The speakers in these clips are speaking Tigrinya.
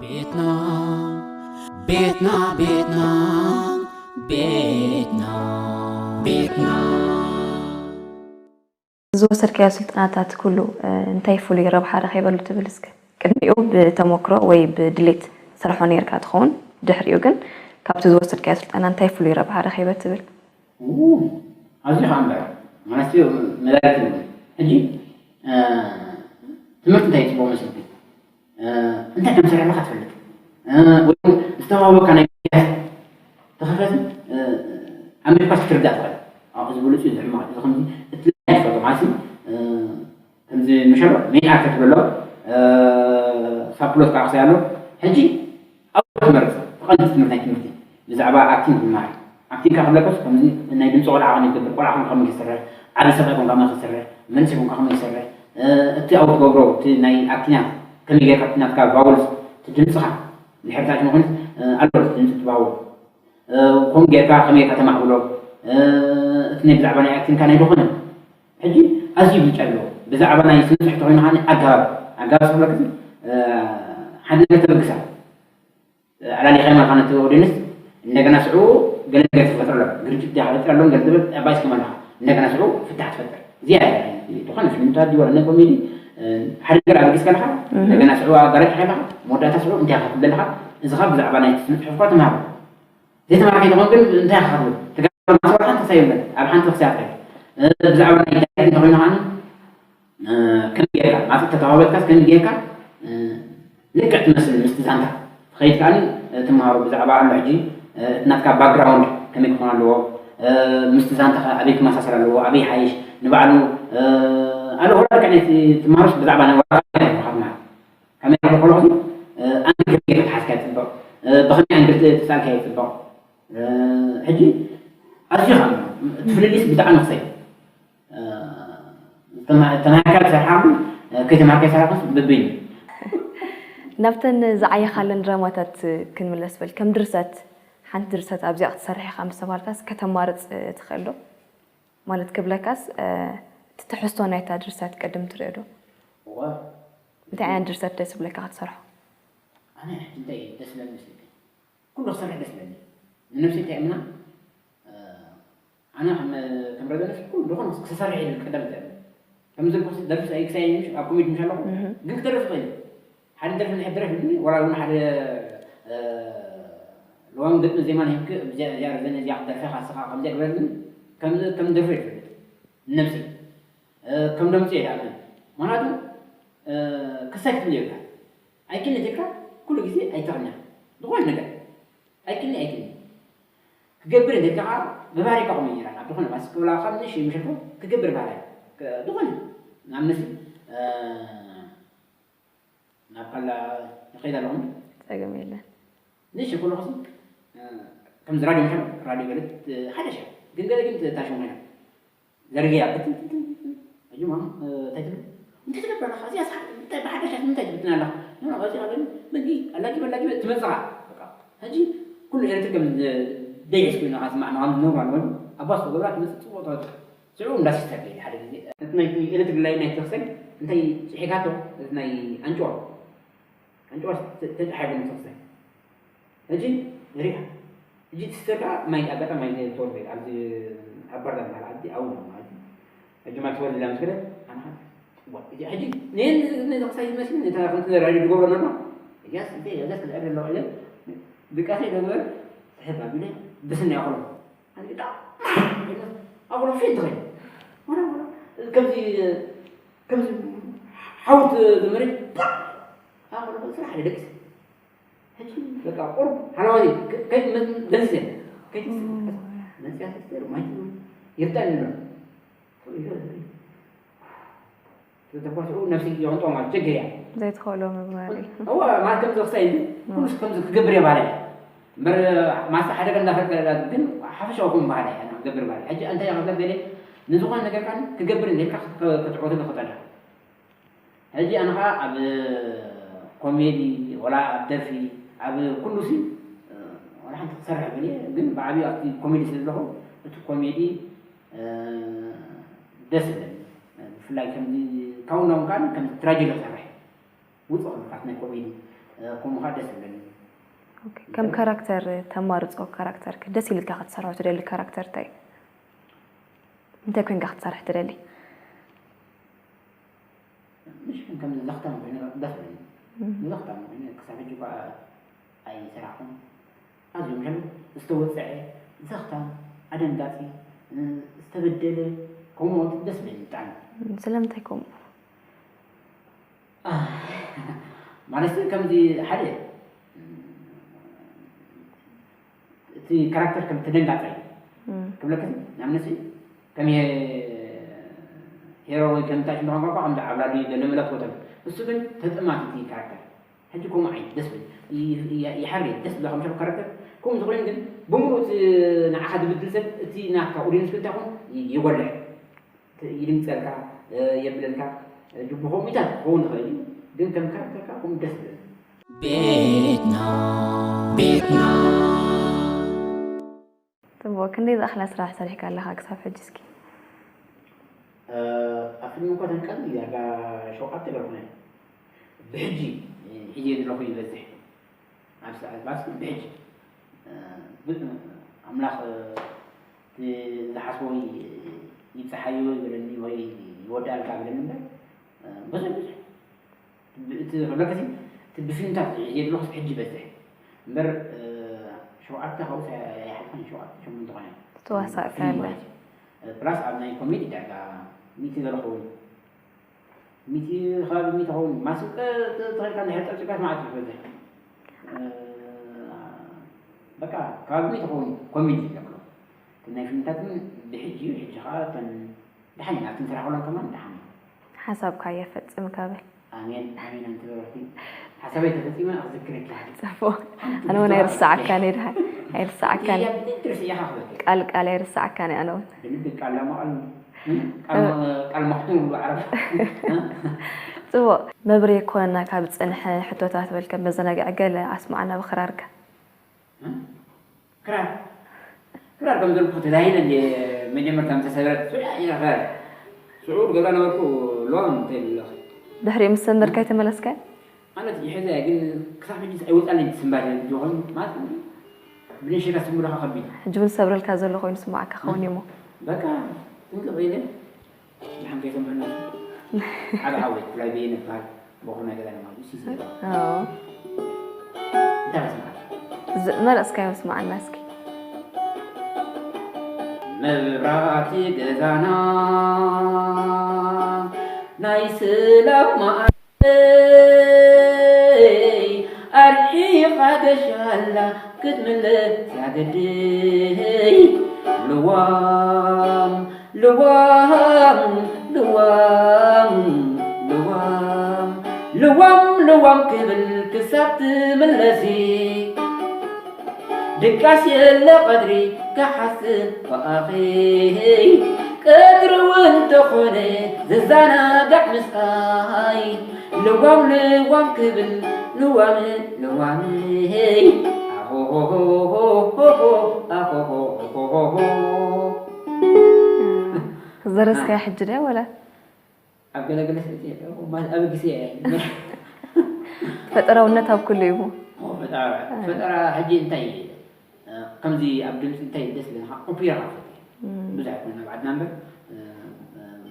ቤትና ቤትና ቤትና ቤትና ቤትና ቤትና። ዝወሰድካዮ ስልጠናታት ኩሉ እንታይ ፍሉይ ረብሓ ረኺበሉ ትብል እስከ? ቅድሚኡ ብተመክሮ ወይ ብድሌት ትሰርሖ ነይርካ ትኸውን፣ ድሕሪኡ ግን ካብቲ ዝወሰድካዮ ስልጠና እንታይ ፍሉይ ረብሓ ረኺበ ትብል? ኣዝዩ ከዓ እምበር ማለት እዩ መዳሪት እዩ። ሕጂ ትምህርቲ እንታይ ይፅቦ መስልቲ እንታይ ከም ዝሰርሕ ኣለካ ትፈልጥ ወይ ዝተዋህበካ ናይ ተኸፈት ኣንቢብካ ክትርዳእ ትኽእል። እዚ ብሉፅ እዩ ዝሕማቕ እዚ ከምዚ እቲ ይፈቶ ማለት እዩ። ከምዚ መሸሎ ሜን ኣርት ክትበሎ ሳፕሎት ከዓ ክሰይ ኣሎ። ሕጂ ኣብ ትምህርቲ ተቐንዲ ትምህርቲ ናይ ትምህርቲ ብዛዕባ ኣክቲንግ ትመሃር። ኣክቲንግ ካብ ክብለካስ ከምዚ ናይ ድምፂ ቆልዓ ከመይ ትገብር፣ ቆልዓ ኮንካ ከመይ ትሰርሕ፣ ዓቢ ሰብ ኮንካ ከመይ ትሰርሕ፣ መንእሰይ ኮንካ ከመይ ትሰርሕ፣ እቲ ኣብ ትገብሮ እቲ ናይ ኣክቲንግ ከመይ ጌርካ እቲ ናትካ ቫውልስ እቲ ድምፅኻ ድሕርታች መኾንስ ኣሎ ድምፂ ትባውል ከምኡ ጌርካ ከመይ ጌርካ ተማዕብሎ እቲ ናይ ብዛዕባ ናይ ኣክቲንካ ናይ ዝኾነ ሕጂ ኣዝዩ ብልጫ ኣለዎ። ብዛዕባ ናይ ስነ ፅሑፍ ተኮይኑ ከዓ ኣገባብ ኣገባብ ስብለክ ሓደ ነገር ተበግሳ ኣላሊኻይ ማለት ነቲ ኦዲንስ እንደገና ስዑ ገለ ነገር ትፈጥር ኣሎ ግርጭት ዲያ ክፈጥር ኣሎ ገለ ትብል ኣባይ ስከመ ኣለካ እንደገና ስዑ ፍታሕ ትፈጥር እዚኣ ዝኾነ ፊልምታት ድዩ ወላ ኮሜዲ ሓደ ነገር ኣበጊስ ከለካ እንደገና ስዑ ኣጋራጭ ከለካ መወዳእታ ስዑ እንታይ ክትብል ኣለካ እዚ ካብ ብዛዕባ ናይ ስነ ፅሑፍካ ተማሃሩ ዘይተማርካ ይትኾን ግን እንታይ ክትብል ትገብር ማሰብ ሓንቲ ክሳይ የለን ኣብ ሓንቲ ክሳይ ኣትከል ብዛዕባ ናይ ዳይሬክት እንተኮይኑ ከዓኒ ከመይ ጌርካ ማለት ተተዋወጥካስ ከመይ ጌርካ ልክዕ ትመስል ምስቲ ዛንታ ትኸይድ ከዓኒ ትምሃሮ ብዛዕባ ኣሎ ሕጂ እቲ ናትካ ባክግራውንድ ከመይ ክኾን ኣለዎ ምስቲ ዛንታ ኣበይ ክመሳሰል ኣለዎ ኣበይ ሓይሽ ንባዕሉ ኣሎ ወላ ልክዕ ናይ ትምሃሮስ ብዛዕባ ናይ ወረቃ ትምሃር ከመይ ክኾን ኣንግል ከመይ ክትሓዝካ ይፅበቕ ብኸመይ ኣንግል ተሳልካ ይፅበቕ ሕጂ ኣዝዩ ከም እቲ ፍልልይስ ብጣዕሚ ክሰይ ተማሂርካ ዝሰርሓ ከይተማሃርካ ይሰርሓ በበይኑ ናብተን ዝዓየኻለን ድራማታት ክንምለስ በል ከም ድርሰት ሓንቲ ድርሰት ኣብዚኣ ክትሰርሕ ኢኻ ምስ ተባልካስ ከተማርፅ ትኽእል ዶ ማለት ክብለካስ እቲ ትሕዝቶ ናይታ ድርሰት ቅድም ትሪኦ ዶ እንታይ ዓይነት ድርሰት ደስ ይብለካ ክትሰርሖ ኣነ እንታይ ደስ ይብለኒ መስለኒ ኩሉ ክሰርሕ ደስ ይብለኒ ንነብሲ እንታይ እምና ኣነ ከም ከም ረዘነስ ኩሉ ዝኾነ ክሰርሕ ኢለ ቀደም እንታይ ከም ዝልኩ ደርፊ ኣይክሳይ ምሽ ኣብ ኮሜዲ ምሽ ኣለኹ ግን ክደርፍ ይኽእል ሓደ ደርፊ ንሕድ ደርፍ ይብልኒ ወላ እውን ሓደ ለዋም ግጥሚ ዜማ ንህብክ እዚኣ ረዘነ እዚኣ ክደርፈ ካስኻ ከምዚኣ ግበርኒ ከም ደርፊ ይፈልጥ ንነብሲ ከም ደምፂ ይዳኣምን ምክንያቱ ክሳይ ክትብል የብልካ ኣይክልኒ ትልካ ኩሉ ግዜ ኣይተቕንያ ዝኾነ ነገር ኣይክልኒ ኣይክልኒ ክገብር እንተ ከዓ ብባህሪ ከዓ ኮይኑ ይራል ኣብ ዝኾነ ባስ ክብላ ካብ ንሽ ምሽልኩ ክገብር ባህላይ ዝኾነ ናብ ምስ ናብ ካላ ይኸይድ ኣለኹም ፀገም የለን ንሽ ኩሉ ክሱ ከምዚ ራዲዮ ምሻል ራዲዮ ገለት ሓደ ሸ ግን ገለ ግን ታሽሙ ኮይና ዘርግያ ሕጂ ማም እንታይ ትብል እንታይ ትገብር ኣለኻ እዚኣ እንታይ ብሓደሻት ምንታይ ትብትና ኣለኻ እዚ ኣበኒ መጊ ኣላጊበ ኣላጊበ ትመፅኻ ሕጂ ኩሉ ኤሌክትሪክ ከም ደይስ ኮይና ካስማዕ ንካም ኖርማል ኮይኑ ኣባስ ተገብራ ትመፅእ ፅቡቅ ተወፅእ ሽዑ እንዳ ሲስተር ገይድ ሓደ ግዜ እቲ ናይቲ ኤሌክትሪክ ላይ ናይ ተክሰይ እንታይ ፅሒካቶ እቲ ናይ ኣንጭዋ ኣንጭዋ ተፃሒፉ ንተክሰይ ሕጂ ሪኣ ሕጂ ሲስተር ከዓ ማይ ኣጋጣሚ ማይ ትወርድ ኣብዚ ኣብ ባርዳ ዝበሃል ዓዲ ኣው ማለት እዩ ሕጂ ማይ ትወርድ ኢላ ምስ ከደት ኣነ ከዓ እዚኣ ሕጂ ነዚ ክሳይ ዝመስል ነታ ከምቲ ራድዮ ዝገብሮ ነሎ እዚያስ እንታይ እዚያስ ክልዕል ኣለዋ ኢለ ድቃሰይ ዶ ግበር ስሕብ ኣቢለ ብስኒ ኣኽሎ ኣንግዳ ኣኽሎ ፊት ትኸይድ ከምዚ ከምዚ ሓውት ዝመሬት ኣኽሎ ስራሕ ደቂስ ሕጂ በቃ ቁሩብ ሓለዋይ ከይድ ደንስስ ከይድ ደንስያ ሲስተር ማይ ይርዳኒ ኣሎ ተኳስዑ ነፍሲ የቕንጦ ማለት ችግር እያ ዘይትኽእሎ ምግባር እዩ እዋ ማለት ከም ዘኽሳይ እንዲ ኩሉስ ከምዚ ክገብር እየ ባህላ እያ እምበር ማሳ ሓደ ገንዳ ፈቀዳ ግን ሓፈሻዊ ከም ባህላ እያ ክገብር ባህላ ሕጂ እንታይ እያ ክገብር እየ ንዝኾነ ነገር ካን ክገብር እንዴልካ ክትዕወተሉ ክጠላ ሕጂ ኣነ ከዓ ኣብ ኮሜዲ ወላ ኣብ ደርፊ ኣብ ኩሉ ሲ ወላ ሓንቲ ክሰርሕ ብል ግን ብዓብዩ ኣብቲ ኮሜዲ ስለ ዘለኹ እቲ ኮሜዲ ደስ ይብለኒ ብፍላይ ከምዚ ካውንዳውን ከዓ ከም ትራጀዲ ክሰርሕ ውፅእ ክብል ካብቲ ናይ ኮሜዲ ከምኡ ከዓ ደስ ይብለኒ። ከም ካራክተር ተማርፆ ካራክተር ደስ ኢልካ ክትሰርሖ ትደሊ ካራክተር እንታይ እንታይ ኮይንካ ክትሰርሕ ትደሊ? ምሽ ከም ዘኽታም ኮይኑ ደስ ይብለኒ። ዘኽታም ኮይኑ ክሳብ ሕጂ እኳ ኣይሰራሕኩን። ኣዝዩ ምሸም ዝተወፀዐ ዘኽታም ኣደንጋፂ ዝተበደለ ከምኡ ደስ ይብለኒ ብጣዕሚ። ስለምንታይ ከምኡ? ኣህ፣ ማለት ከምዚ ሓደ እቲ ካራክተር ከም ተደንጋፀ እዩ ክብለካ ንኣብነት ከም ሄሮ ወይ ከም እንታይ ሽምካ ቋንቋ ከም ዓብላሉ ገለ መለት ወተን እሱ ግን ተጠማት እቲ ካራክተር ሕጂ ከምኡ ዓይነት ደስ ብል ይሓር ደስ ብላ ከም ካራክተር ከምኡ ዝኾይኑ ግን ብምሉእ እቲ ንዓኻ ዝብድል ሰብ እቲ ናትካ ኦዲንስ እንታይ ኾን ይጎልሕ ይድምፀልካ የብለልካ ጅቡ ከምኡታት ክኸውን ይኽእል እዩ ግን ከም ካራክተርካ ከምኡ ደስ ይብል ቤትና ቤትና ጽቡቕ ክንደይ ዝኣኽላ ስራሕ ሰሪሕካ ኣለኻ ክሳብ ሕጂ እስኪ ኣብ ፊልም እኮ ተንቀል ዳርጋ ሸውዓተ ገርኩ ናይ ብሕጂ ሕጂ ዘለኹ ይበዝሕ ኣብ ሰዓት ባስ ብሕጂ ኣምላኽ ዝሓስቦ ይብፅሓዮ ይበለኒ ወይ ይወዳልካ ይበለኒ እምበር ብዙሕ ብዙሕ እቲ ክብለካ እቲ ብፊልምታት የድሎ ክስ ሕጂ በዝሕ እምበር ሸውዓተ ካብኡ ኣይሓልፋን ሸውዓተ ሸሞንተ ኾነ ተዋሳእካ ፕላስ ኣብ ናይ ኮሜዲ ዳጋ ሚእቲ ገለ ኸውን ሚእቲ ከባቢ ሚእቲ ኸውን ማስቀ ተኸልካ ናይ ሕጠር ጭቃት ማለት ይበዝሕ በቃ ከባቢ ሚእቲ ኸውን ኮሜዲ ይብለካ ናይ ፊልምታት ግን ብሕጂ እዩ ሕጂ ከዓ እተን ደሓን ኢና ክንስራሕ ከሎን ከማን ደሓን እዩ ሓሳብካ የፈጽም ከብል ኣሜን ኣሜን ኣንቲ በረርቲ ሓሳበይ ተፈጺመ ክዝክረኪ ጽፎ ኣነ እውን ኣይርስዓካን እየ ድሓን ኣይርስዓካን ትርስኢኻ ክበኪ ቃል ቃል ኣይርስዓካን እየ ኣነ እውን ብልቢ ቃል ለማቐል ቃል መኽቱም ብዓረብ ጽቡቕ መብርሂ ክኾነና ካብ ዝጸንሐ ሕቶታት በልከ መዘናግዒ ገለ ኣስማዕና ብኽራርካ ክራር ክራር ከም ዘልኩ ተዛሂለ እንደ መጀመርታ ምተሰበረት ስዑ እያ ክራር ስዑ ገብራ ነበርኩ ሎም ተይብለኽ ድሕሪኡ ምስ ሰመርካ ኣይተመለስካን ማለት ይሕዘ ግን ክሳብ ሕጂ ኣይወፃለይ ትስምባል ዝኾን ማለት ብንሽካ ስምብለካ ከቢድ ሕጂ እውን ሰብረልካ ዘሎ ኮይኑ ስማዓካ ክኸውን እዩሞ በቃ ጥንቅቕ ኢለ ድሓን ከይሰምዐና ሓደ ሓወይ ብፍላይ በየነ ይበሃል በኹር ናይ ገዛና ማለት እዩ ሲሲ ይበሃል እንታይ ከስምዓካ መረፅካዮ ስማዓና እስኪ መብራህቲ ገዛና ናይ ስላም መዓለይ ኣርሒቓ ገሻላ ክትምለስ ያገደይ ልዋም ልዋም ልዋም ልዋም ልዋም ልዋም ክብል ክሳብ ትምለሲ ድቃስ የለ ቀድሪ ክሓስብ ብኣኺ ቀድሪ እውን ተኾነ ዝዛናጋዕ ምስኣይ ልዋም ልዋም ክብል ልዋም ልዋም ኣሆሆሆሆሆ ኣሆሆሆሆ ዘረስካያ ሕጂ ድያ ወላ ኣብ ገለገለ ሰብቲ የለ ማለት ኣብ ግዜ ፈጠራውነት ኣብ ኩሉ እዩ ፈጠራ ፈጠራ ሕጂ እንታይ ከምዚ ኣብ ድምፂ እንታይ ደስ ለካ ኦፔራ ብዙሕ ኮይና ኣብ ዓድና እምበር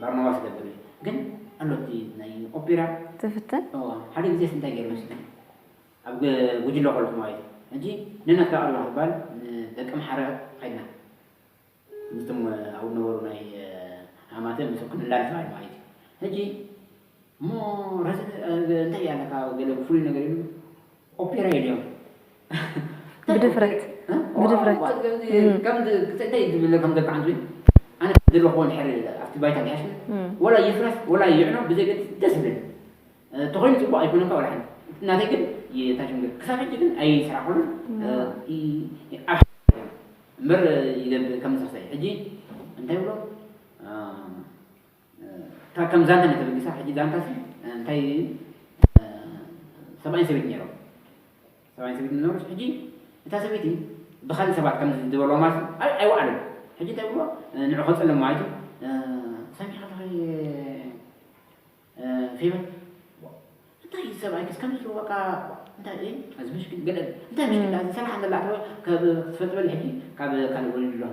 ባርናባስ ገብር እዩ ግን ኣሎቲ ናይ ኦፔራ ትፍትን ሓደ ግዜ እንታይ ገይሩ መስለኒ ኣብ ጉጅለ ከልኩ ማለት እዩ ሕጂ ነናትካ ቀሪባ ክትበሃል ደቂ ምሓረ ከይድና ምስቶም ኣብኡ ነበሩ ናይ ኣማተ ምስኦም ክንላለ ተባሂሉ ማለት እዩ ሕጂ እሞ ረዘነ እንታይ እያ ኣለካ ገለ ፍሉይ ነገር ኢሉ ኦፔራ ኢልዮም ብድፍረት ብድፍረት ከምዚ እንታይ ዝብለ ከም ዘካ ዓንቱ ኣነ ዝለኽዎ ድሕር ኣብቲ ባይታ ድሓሽ ወላ ይፍረስ ወላ ይዕኖ ብዘይ ገድስ ደስ ይብል ተኾይኑ ፅቡቅ ኣይኮነካ ወላ ሓንቲ ናተይ ግን የታሽም ግን ክሳብ ሕጂ ግን ኣይስራሕኩሉን እምበር ይገብር ከም ዝኽሳይ ሕጂ እንታይ ብሎ እታ ከም ዛንታ ነተበጊሳ ሕጂ ዛንታ እንታይ ሰብኣይን ሰበይት ነይሮም ሰብኣይን ሰበይት ነሩ ሕጂ እታ ሰበይቲ ብካልእ ሰባት ከም ዝበልዋ ማለት ኣይወዓለን ሕጂ እንታይ ብሎ ንዑ ከፀልም ማለት እዩ ሰሚዕካ ተኸ ፌቨር እንታይ ሰብኣይክስ ከም ዝበቃ እንታይ እዩ? እዚ ምሽክል ገለ እንታይ ምሽክል? እዚ ሰላሕ እንዳ ኣተወ ካብ ክትፈልጥ በል። ሕጂ ካብ ካልእ ወሊዱ ኣሎ።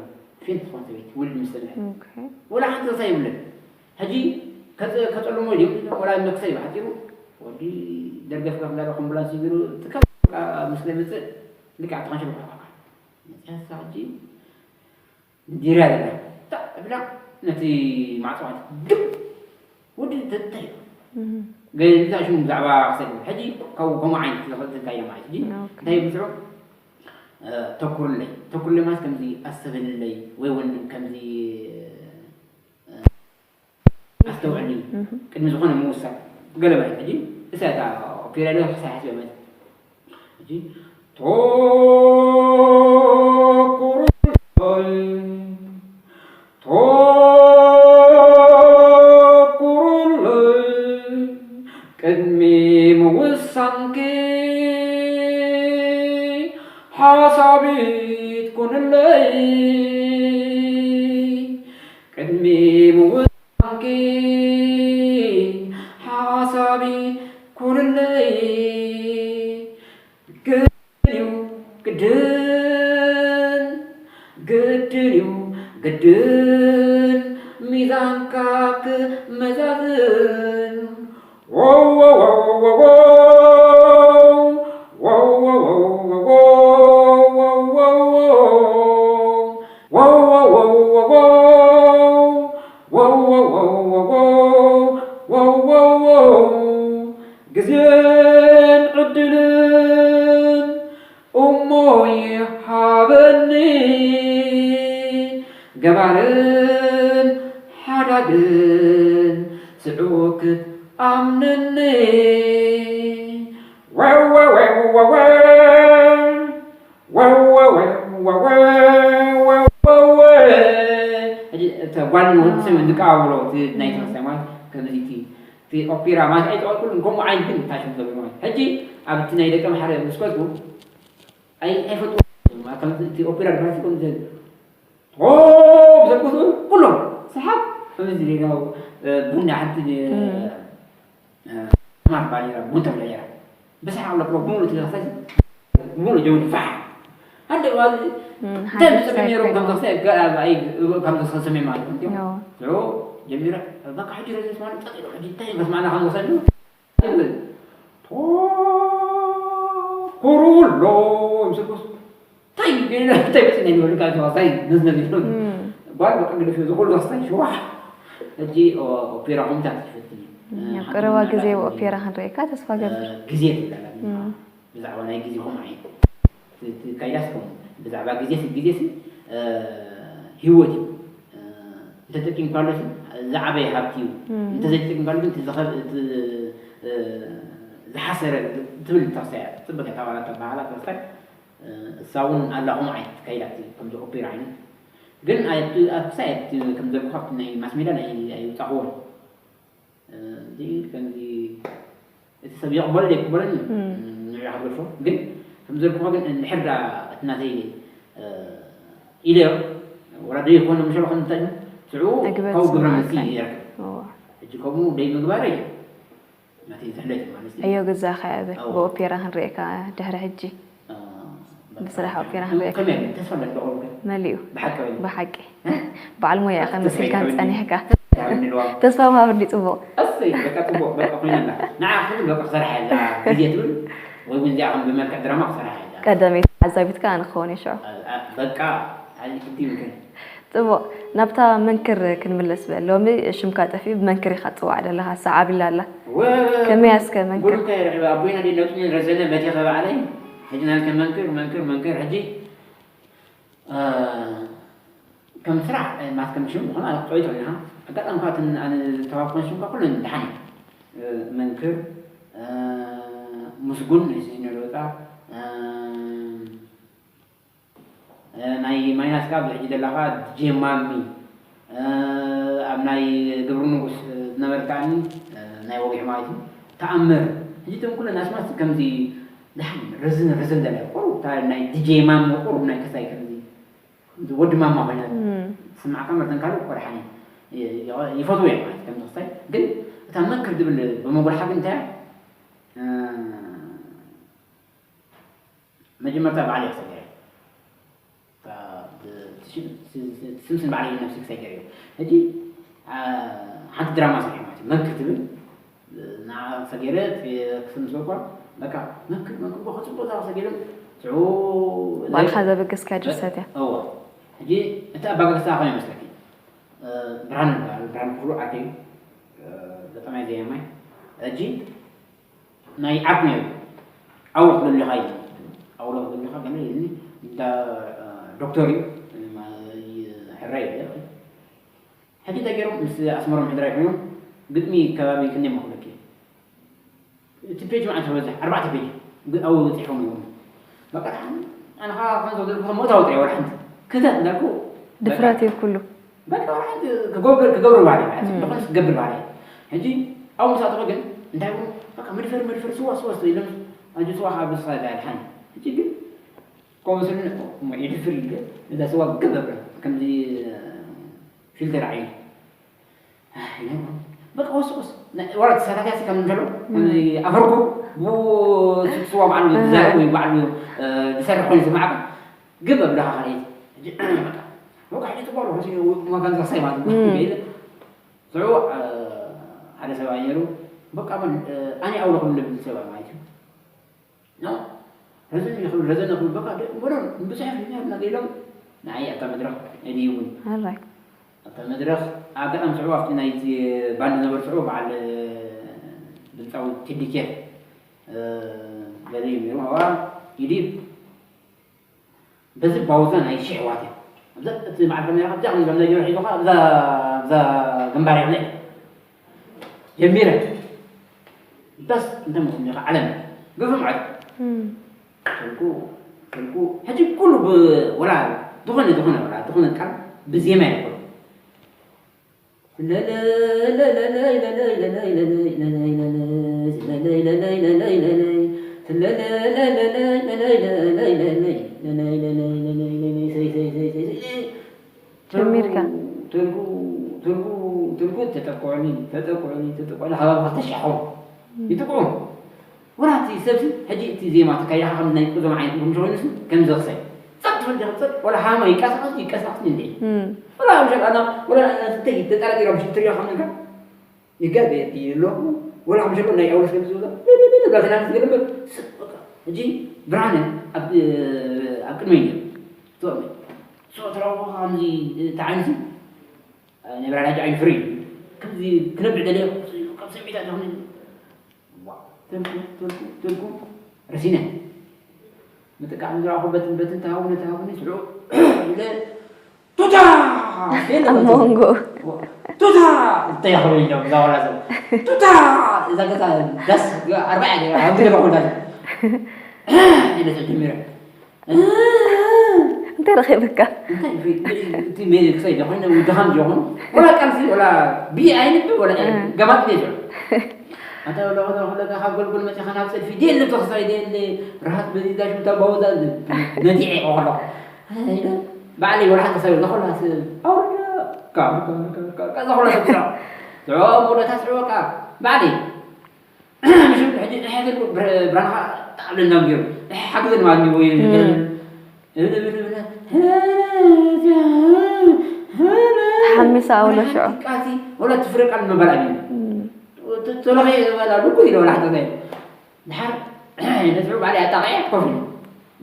ፌንት ትኾን ሰበይቲ ወሊዱ ምስ ሰምዐ። Okay. ወላ ሓንቲ ርእሳ የብለን። ሕጂ ከጸ-፣ ከጸልሞ ድዩ? ወላ መክሰ እዩ ብሓጺሩ። ወዲ ደርገፍ ገፍ እንዳለ ኮምቡላንስ ይግሩ ትከም በቃ ምስ ለምጽእ ልክዕ ተኸንሽል በቃ። መጽያሳ ሕጂ ዲራ ዘላ። ታዕ ብላ ነቲ ማዕጾ ግብ። ወዲ እንታይ እዩ? Mhm. ገዛ ሽሙ ብዛዕባ ክሰድ። ሕጂ ካብ ከምኡ ዓይነት ዝኽእል እንታይ እዩ ማለት። ሕጂ Okay. እንታይ እዩ ብስሩ? እ፣ ተኩርለይ። ተኩርለይ ማለት ከምዚ ኣስተብህልለይ ወይ እውን ከምዚ፣ እ፣ ኣስተውዕሊ። Mhm. ቅድሚ ዝኾነ ምውሳን። ገለ ማለት ሕጂ እሳ እታ ኦፔራ ዶ ክሳይ ሓስበ ማለት። ሕጂ ተኩርለይ፣ ተኩርለይ፣ ቅድሚ ምውሳንኪ ሓሳቢት ኩንለይ። ቅድሚ ምውሳንኪ ሓሳቢት ኩንለይ። ግድን እዩ ግድን፣ ግድን እዩ ግድን፣ ሚዛንካ ክመዛዝን። ግዜን ዕድልን እሞ ይሃበኒ፣ ገባርን ሓዳግን ስዑ ክትኣምነኒ። ወወወወወወ፣ ወወወወወወ፣ ወወወወ። ሕጂ እታ ጓል ንወዲ ሰብ እንቀባበሎ፣ እቲ ናይ ተመሳሳይ ማለት ከምዚ እቲ፣ እቲ ኦፔራ ማለት ኣይጠቐልኩሉን፣ ከምኡ ዓይነት ግን እንታይ ሽም ዘለዎ ማለት። ሕጂ ኣብ እቲ ናይ ደቀ ምሓረ ምስ ከድኩ፣ ኣይ-፣ ኣይፈልጥዎ። ማለት ከምዚ እቲ ኦፔራ ድራሲ ከምዚ ኦ፣ ዘርኩት ኩሎም ሰሓብ ከምዚ ሌላው፣ እ፣ ቡና ሓንቲ፣ እ፣ እም። እ፣ ማር ባኒራ ቡን ተብላ ነይራ። ብሰሓብ ለብሎ ሙሉ እቲ ዘኽሳይ ሙሉ ጀምሩ ፋሕ። ሓደ ባዚ እም፣ እንታይ ሓደ ዝሰምዕ ነይሮም ሳይኮ ከም ዘኽሳይ ጋ-፣ ኣይ፣ ከም ዘኽሳይ ሰምዕ ማለት እዩ። ኖ። ኦ፣ ጀሚራ፣ በቃ ሕጂ ረዘስ ማለት ጠጢሩ፣ ሕጂ እንታይ መስማዕና ከም ዘኽሳይ እዩ። ይብል። ቶኩሩሎ፣ ምስልኩስ እንታይ ገይረ፣ እንታይ መፂና ይበሉ፣ ካብ ተዋሳይ ነዝነዝ ይበሉ። እም። ጓል በቃ ግደፍ፣ እዚ ኩሉ ወሳኝ ሽዋ። ሕጂ ኦ-፣ ኦፔራ ኮምታት ትፈትኒ። እም፣ ኣብ ሓንቲ ቀረባ ግዜ መናጋገሪ ኦፔራ ክንርእየካ ተስፋ ገብር። እ፣ ግዜ ትብላላ። እም። ብዛዕባ ናይ ግዜ ከምኡ ዓይነት። እቲ፣ እቲ ካይዳስ ከምኡ። ብዛዕባ ግዜ ሲ፣ ግዜ ሲ፣ እ፣ ህይወት እዩ። እ፣ እንተተጠቂምካሉ ሲ፣ ዝዓበየ ሃብቲ እዩ። እም። እንተዘይተጠቂምካሉ ግን እቲ ዝኸ-፣ እቲ፣ እ፣ ዝሓሰረ ትብል ተኽሳያ። ጽብቅ እያ፣ ታባላ ተባሃላ ተኽሳይ። እ፣ እሳ እውን ኣላ ከምኡ ዓይነት ካይዳ እቲ ከምዚ ኦፔራ ዓይነት። ግን ኣቲ፣ ኣቲ ሳይ ኣቲ ከም ዘልኩኻ ኣብቲ ናይ ማስ ሜድያ ናይ ኣይውጻኽዎን። እ፣ እዚ ከምዚ እቲ ሰብ ይቕበሎ ዘይቅበሎን እዩ። እም። ንዕኡ ክትገድፎ። ግን ከም ዘልኩኻ ግን እንድሕር ዳ እቲ ናተይ፣ እ፣ ኢለዮ፣ ወላ ደይኮነ ምሸሎ ከም እንታይ እዩ? ሽዑ እግበት ካብኡ ግብረ መልሲ ስምዓካ እዩ። ይረክብ። እዋ። ሕጂ ከምኡ ደይ ምግባረይ ናተይ ዝሕለት እዩ ማለት እዩ። ዕዮ ገዛኻ እያ በል። እዋ። ብኦፔራ ክንርእየካ ድሕሪ ሕጂ። እ፣ በቃ። ብስራሕ ኦፔራ ክንርእየካ። ከመይ ኣሎ? ተስፋ ኣለኒ ብቐርቡ ግን። መሊኡ። ብሓቂ ወይ? ብሓቂ። እ? በዓል ሞያ ኢኻ ተስፋ መሲልካን ይሃብኒ። ጸኒሕካ። ይሃብኒ ኣለዋ። ተስፋ ምሃብ እንዲ ጽቡቕ። እሰይ፣ በቃ ጽቡቕ፣ በቃ ኮይና ኣላ። ንዓ ክትብል በቃ ክሰርሓ እያ እዛ ግዜ ትብል፣ ወይ እውን እዚኣ ከም ብመልክዕ ድራማ ክሰርሓ እያ እዛ። ቀዳመይቲ ተዓዛቢት ከኣ ኣነ ክኸውን እየ ሽዑ። ኣ-፣ ኣ-፣ በቃ፣ ኣይ፣ ግዲ ይብልክን። ጽቡቕ፣ ናብታ መንክር ክንምለስ በል። ሎሚ ሽምካ ጠፊኡ፣ ብመንክር ኢኻ ትጽዋዕ ዘለኻ፣ ሰዓብ ኢላ ኣላ። ወ-፣ ከመይ እስከ መንክር? ጉድ እኮ እየ ረኺበ። ኣቦይና ድዩ ነብሱ ረዘነ በቲኸ ባዕለይ። ሕጂ ናልከ መንክር፣ መንክር፣ መንክር። ሕጂ፣ እ፣ ከም ስራሕ፣ እ፣ ማለት ከም ሽም ዝኾነ ኣነ ክጠይቶ ኢና። ኣጋጣሚ ካብ እተን ኣነ ዝተዋፈን ሽምካ ኩለን ደሓን እዩ። እ፣ መንክር፣ እ፣ ምስጉን፣ እዚ ነለወጣ፣ እ፣ እ፣ ናይ ማይናስ ካብ ሕጂ ዘለኻ ዲጄ ማሚ፣ እ፣ ኣብ ናይ ግብሪ ንጉስ ዝነበርካኒ፣ እ፣ ናይ ወግዒ ማለት እዩ። ተኣምር። ሕጂ እቶም ኩለን ኣስማት ከምዚ ደሓን ረዝን ረዝን ዘለ ቁሩብ፣ እታ ናይ ዲጄ ማሚ ቁሩብ ናይ ክሳይ ከምዚ፣ ከምዚ ወዲ ማማ ኮይና እም። ትስማዕካ፣ መርዘን ካልእ እኮ ደሓን እዩ። ይ-፣ ይ-፣ ይፈትዎ እዮም ማለት ከምዚ ክሳይ። ግን እታ መንክር ዝብል ብመጉልሓ ግን እንታይ እያ? እ፣ መጀመርታ ባዕለይ ክሰገረ ስምስን ባዕለይ ነብሲ ክሰገር እዩ። ሕጂ ሓንቲ ድራማ ሰሪሐ ማለት እዩ። መንክር ትብል ንዓ ሰገረ ክስምስ እኳ በቃ መንክር መንክር እኳ ከፅቡቅ እዛ ሰገረ ሽዑ ባዕልካ ዘበገስካ ድርሰት እያ። እዎ። ሕጂ እቲ ኣባገግሳ ከመይ መስለኪ? ብርሃነ ይበሃል። ብርሃነ ክፍሉ ዓርከይ እዩ። ገጣማይ ዘየማይ። ሕጂ ናይ ዓርኩ ነይሩ። ኣውሎ ክደልኻ ኢሉ። ኣውሎ ክደልኻ ገለ ኢሉኒ። እንዳ ዶክተር እዩ። ሕራይ እዩ። ሕጂ እንታይ ገይሮም ምስ ኣስመሮም ሕድራይ ኮይኖም ግጥሚ ከባቢ ክንደይ መኽለኪ? እቲ ፔጅ መዓት ዝበዝሕ ኣርባዕተ ፔጅ ግ- ኣብኡ በፂሖም እዮም። በቃ ኣነ ከዓ ከም ዝብለኩም ከም ምእታው ጥራይ ወላ ሓንቲ ክተት እንዳልኩ ድፍረት እዩ ኩሉ። በቃ ወላ ሓንቲ ክገብር ክገብር ባህሪ ማለት እዩ። ዝኾነ ክገብር ባህሪ። ሕጂ ኣብኡ ምስ ኣተኹ ግን እንታይ ይብሉ? በቃ መድፈር መድፈር ስዋ ስዋ ስዋ ኢሎም ኣጆ ስዋ ከዓ ብስኻ ይበሃል ሓኒ። ሕጂ ግን ከምኡ ስለ እሞ የድፍር ኢለ ነዛ ስዋ ገበረ ከምዚ ፊልተር ዓይኒ በቃ ወስቁስ ወላ ተሳታፊያሲ ከም እንከሎ ኣፈርኩ ብስዋ በዓሉ ዝዛረብ ወይ በዓሉ ዝሰርሕ ኮይኑ ዝማዕካ ግብ ኣብላኻ ካልኣይቲ በቃ ሕጂ ትጓሉ ማካን ዘሳይ ማለት ኢለ ስዑ ሓደ ሰብኣይ ነይሩ በቃ ኣነ ኣውለኹም ልብል ሰብኣይ ማለት እዩ ረዘን ይኽብል ረዘን ይኽብል በቃ እምበሮ ንብዙሕ ፊልም ያልና ኢሎም ንዓይ ኣብታ መድረኽ የድይቡኒ ኣራይ ኣብታ መድረኽ ኣጋጣሚ ስዑ ኣብቲ ናይቲ ባንድ ነበሩ ስዑ በዓል ድምፃዊ ቴዲ ኬር ገለ እዩ ነይሩ ኣብኣ ይድይብ በዚ ባውዛ ናይ ሽሕ ዋት እያ ኣብዛ እቲ መዓልቲ ሜራ ኣብዛ ከም ዘምዘ ጀምር ሒዙኻ ኣብዛ ኣብዛ ግንባር ይኽለ ጀሚረ በስ እንተ ምኹም ኢኻ ዓለም ግፍም ዓለም ስልኩ ስልኩ ሕጂ ኩሉ ወላ ዝኾነ ዝኾነ ወላ ዝኾነ ቃል ብዜማ ይኮ ጀሚርካ ትልኩ ትልኩ ትልኩ ተጠቅዑኒ ተጠቅዑኒ ተጠቅዑኒ ሃባብ ክልተ ሺሕ ይጥቅዑ ወላ እቲ ሰብሲ ሕጂ እቲ ዜማ ተካይዳኻ ከም ናይ ቁዞም ዓይነት ቁም ተኾይኑስ ከም ዘኽሰይ ጸጥ ትብል ዲኻ ጸጥ ወላ ሃማ ይቀሳቐስ ይቀሳቐስ እንዴ ወላ ኣብ ሸቃና ወላ እንተይ ተጠራጢሮም ሽትሪያ ከም ነገር ይጋገ ኣለኹ ወላ ከም ሸሎ ናይ ኣውለስ ከም ዝብሎ ብላትና ዝገለበ ሕጂ ብርሃነ ኣብ ኣብ ቅድመይ ነይሩ ሶ ተረውኻ ከምዚ ተዓይንሲ ናይ ብርሃነ ሕጂ ዓይኑ ፍሪ ከምዚ ክነብዕ ደለየ ካብ ሰሚዕታ ትኾነ ትልኩ ትልኩ ትልኩ ረሲነ ምጥቃዕ ዝረኣኹ በትን በትን ተሃውነ ተሃውነ ስዑ ኢለ ቱታ ኣብ መንጎ ቱታ እንተይኽብል ኢሎም እዛ ወላ ሰብ ቱታ እዛ ገዛ ዳስ ኣርባዕያ ገይራ ኣብ ገለ ኮንታ ኢለ ተጀሚረ እንታይ ረኺብካ? እንታይ እቲ ሜሪ ክሳይ ዶ ኮይኑ ወዲ ከም ጆኹን ወላ ቃልሲ ወላ ቢ ኣይንብ ወላ ገማት ሜሪ ኣንታ ወላ ወላ ወላ ካብ ጎልጎል መጺኻ ናብ ጸድፊ ዴል ተኽሳይ ዴል ራሃት በዚ ዳሽ ምታ ባውዛ ነዲዐ ወላ ባዕለይ ወላ ሓንቲ ሰብ ለኾላ ኣውርዳ ካብ ካብ ካብ ካብ ለኾላ ሰብ ስራ ስዑ ሙለታ ስዑ በቃ ባዕለይ ሕጂ ሕጂ ብራንኻ ጣዕብለና ገይሩ ሓግዘን ማለት ወይ ተሓሚሳ ኣውሎ ሽዑ ቃልሲ ወላ ትፍረ ቃል ምባል ኣቢሉ ተለኸ በላ ልኩ ኢለ ወላ ሓተተ ድሓር ነስዑ ባዕለይ ኣጣቂዐ ኮፍ ኢሉ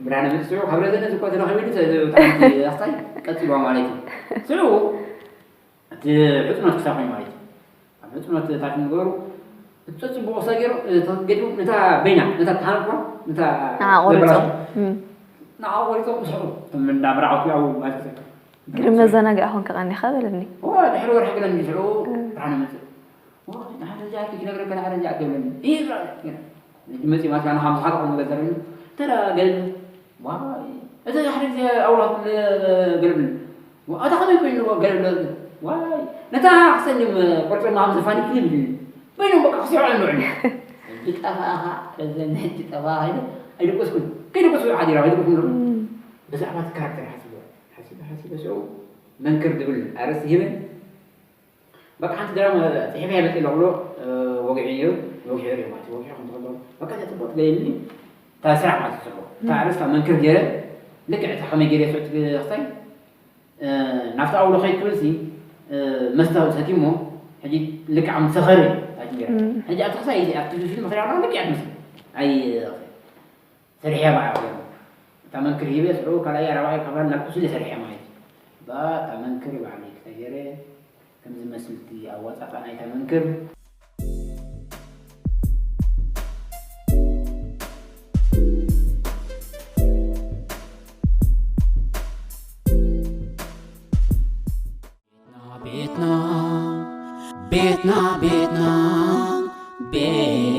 ብርሃነ መፅእ ስዑ ካብ ረዘነ ዝኮ ተረኸቢሉ ኣስታይ ቀፅልዋ ማለት እዩ ስዑ እቲ ዕፅኖት ክሳብ ኮይኑ ማለት እዩ ኣብ ዕፅኖት ታች ንገሩ እቲ ፅቡቅ ክሳብ ገይሩ ገዲሙ ነታ በይና ነታ ተሃንኳ ነታ ንዓ ቆሪፆም። ዘበላሽ ንዓ ቆሪፆም ስዑ እቶም እንዳመርዓውቲ ኣብኡ ማለት እዩ ግርም መዘናግዒ ኮንካ ቀኒኻ በለኒ። ድሕሪ ወርሒ ገለ እንዲስዑ ብርሃነ መፅእ ንሓደ ጃኪ ክነግረካ ንሓደ ጃኪ ይብለኒ ይብላ መፂ ማለት ና ሓምሳ ሓደ ቆም ገዘረኒ ተራ ገለ ዋይ እቲ ሓደ ግዜ ኣውራት ገለብኒ ኣታ ከመይ ኮይኑ ገለብለ ዋይ ነታ ክሰኒም ቆርፀማ ከም ዘፋኒ ክልብል በይኖም በቃ ክስዑ ንውዕል ብጠፋእኻ ረዘኒ ሕጂ ጠፋእኻ ኢለ ኣይደቆስኩን ከይደቆስኩ ሓዲራ ኣይደቆስኩ ብዛዕባ እቲ ካራክተር ሓሲበ ሓሲበ ሓሲበ ስዑ መንክር ዝብል ኣርእስቲ ሂበ በቃ ሓንቲ ድራማ ፅሒፈ እየ መፅእ ኣለኹ ብሎ ወግዒ ነይሩ ወግዒ ሪኦ ማለት እዩ ወግዒ ከም ተኸሎ በቃ እዚኣ ፅቡቅ ትገይልኒ እታ ስራሕ ማለት ትስርሑ እታ ኣርእስታ መንክር ገይረ ልክዕ እታ ከመይ ገይረ ስዑት ክሳይ ናብቲ ኣውሎ ከይድ ክብል ሲ መስተ ሰቲሞ ሕጂ ልክዕ ከም ሰኸሪ ታችን ገይረ ሕጂ ኣብቲ ክሳይ ኣብቲ ፊልም ክሪኣ ልክዕ ትመስል ኣይ ሰሪሕያ ባዓ እታ መንክር ሂበ ስዑ ካልኣይ ኣራባይ ካብ ናብ ቁስሊ ሰሪሕያ ማለት እዩ እታ መንክር ባዕለይ ክተገይረ ከምዚ መስልቲ ኣዋፃፃ ናይታ መንክር ቤትና ቤትና ቤትና ቤትና